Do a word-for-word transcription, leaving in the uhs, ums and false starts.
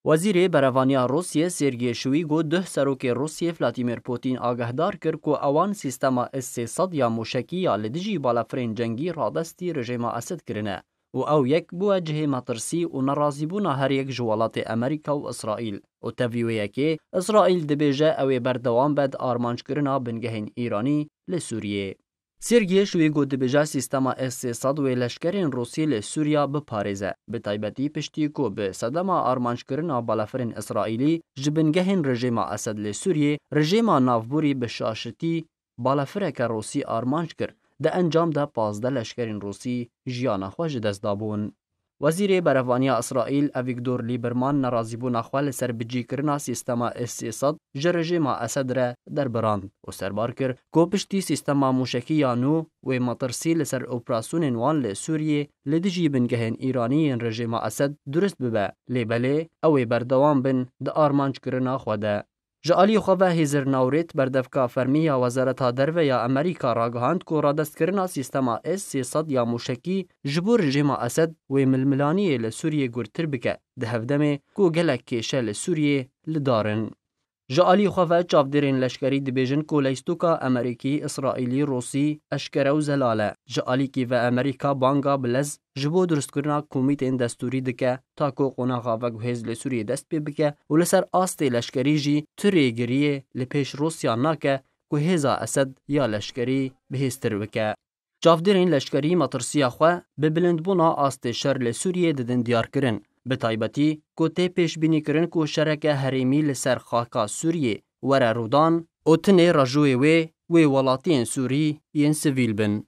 Wezîrê Berevaniya Rûsiyê Sergey Şwîgo duh serokê Rûsiyê Vladimir Putin agahdar kir ku ewan sîstema S sê sed ya mûşekî ya li dijî balafirên cengî radestî rejêma Esed kirine û ew yek bûye cihê metirsî û nerazîbûna her yek ji welatê Amerîka û Îsraîl û tevî wê yekê Îsraîl dibêje ew ê berdewam be di armanckirina bingehên Îranî li Sûriyê. Sergey Şwîgo dibêje sîstema S sê sed wê leşkerên Rûsî li Sûriya biparêze, bi taybetî piştî ku bi sedema armanckirina balafirên Îsraîlî ji bingehên rejêma Esed li Sûriyê, rejêma navborî bi şaşitî balafireke Rûsî armanc kir, di encam de pazdeh leşkerên Rûsî jiyana xwe ji dest dabûn. Wezîrê Berevaniya Îsraîl Avîgdor Lîberman nerazîbûna xwe li ser bicîkirina sîstema S sê sed ji rejêma Esed re derbirand û serbar kir ku piştî sîstema mûşekî ya nû wê metirsî li ser operasyonên wan li Sûriyê li dijî bingehên Îranî yên rejêma Esed durist bibe, lê belê ew ê berdewam bin di armanckirina xwe de. Ji alî xwe ve Hêzir Nawrêt, berdevka fermî ya Wezareta Derve ya Amerîka ragihand ku radestkirina sîstema S sê sed ya mûşekî ji bo rejêma Esed wê milmilaniyê li Sûriyê gurtir bike, di hevdemê ku gelek kêşe li Sûriyê li dar in. Ji alî xwe ve çavdêrên leşkerî dibêjin ku leystoka Amerîkî, Îsraîlî, Rûsî eşkere û zelal e. Ji alîkî ve Amerîka banga bi lez ji bo durustkirina komîtên destûrî dike, ta ku qonaxa veguhêz li Sûriyê dest pê bike û li ser astê leşkerî jî tu rêgiriyê li pêş Rûsya nake ku hêza Esed ya leşkerî bihêztir bike. Çavdêrên leşkerî metirsiya xwe bi bilindbûna astê şer li Sûriyê didin diyarkirin, bi taybetî ku tê pêşbînîkirin ku şereke herêmî li ser xaka Sûriyê were rûdan û tinê rejoyê wê, wê welatiyên Sûrî yên sivîl bin.